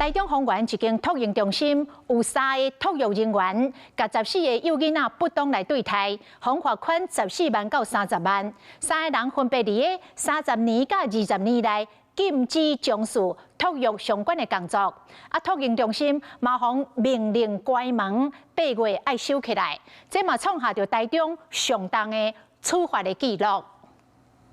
台中豐原一間托嬰中心有三个托育人員，共十四个幼囡仔不當來對待，予罰款14萬到30萬。三个人分別佇个30年佮20年內禁止從事托育相關的工作。啊，托嬰中心嘛予命令關門，8月愛收起來。這嘛創下著台中上重的處罰的紀錄。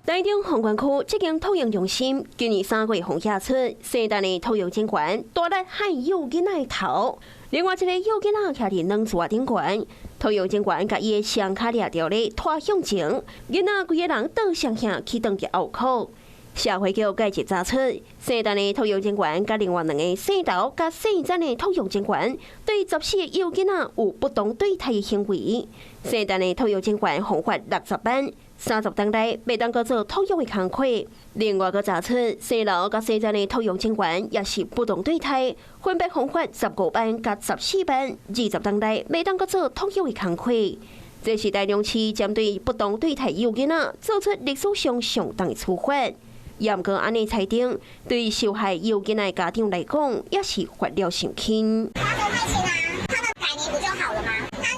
台中鳳園區這間托嬰中心，今年3月予驗出，聖誕的托育人員大力按幼囡仔的頭，另外一个幼囡仔徛佇軟座頂懸，托育人員共伊的雙跤掠著咧拖向前，囡仔規个人倒雙向去轉佇後殼。社會局蓋一查出，姓陳的托育人員佮另外兩个姓劉佮姓曾的托育人員，對14個幼囡仔有不當對待的行為。姓陳的托育人員予罰60萬，30冬內袂當閣做托育的工課。另外閣查出，姓劉佮姓曾的托育人員也是不當對待，分別予罰15萬佮14萬，20冬內袂當閣做托育的工課。這是台中市針對不當對待幼囡仔做出歷史上上重的處罰。毋過按呢裁定，對受害幼囡仔的家長來講，也是罰了上輕。他的太輕啊，他的改彌補就好了嗎？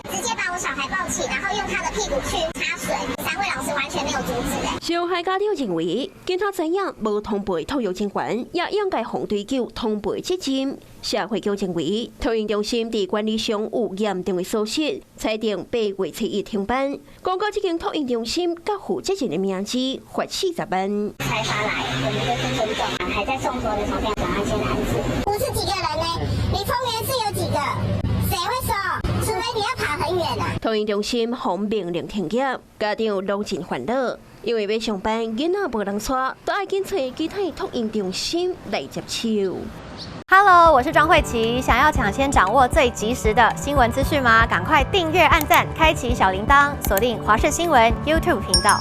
他直接把我小孩抱起，然後用他的屁股去擦水，三位老師完全沒有阻止。受害家長認為，警察知影無通報托育人員，也應該予追究通報責任。社會局認為，托嬰中心佇管理上有嚴重的疏失，裁定8月初一停班。公告這間托嬰中心較負責任的名字，罰40萬。裁罰來，我們就是尊重，還在送桌的時候趕快先安置。不是幾個人呢？你豐原市有幾個？誰會收？除非你要跑很遠啊。托嬰中心予命令停業，家長攏真煩惱，因為欲上班，囡仔無人帶，都愛緊揣其他托嬰中心來接手。 Hello，我是莊慧琪。想要搶先掌握最及時的新聞資訊嗎？趕快訂閱、按讚、開啟小鈴鐺，鎖定華視新聞 YouTube 頻道。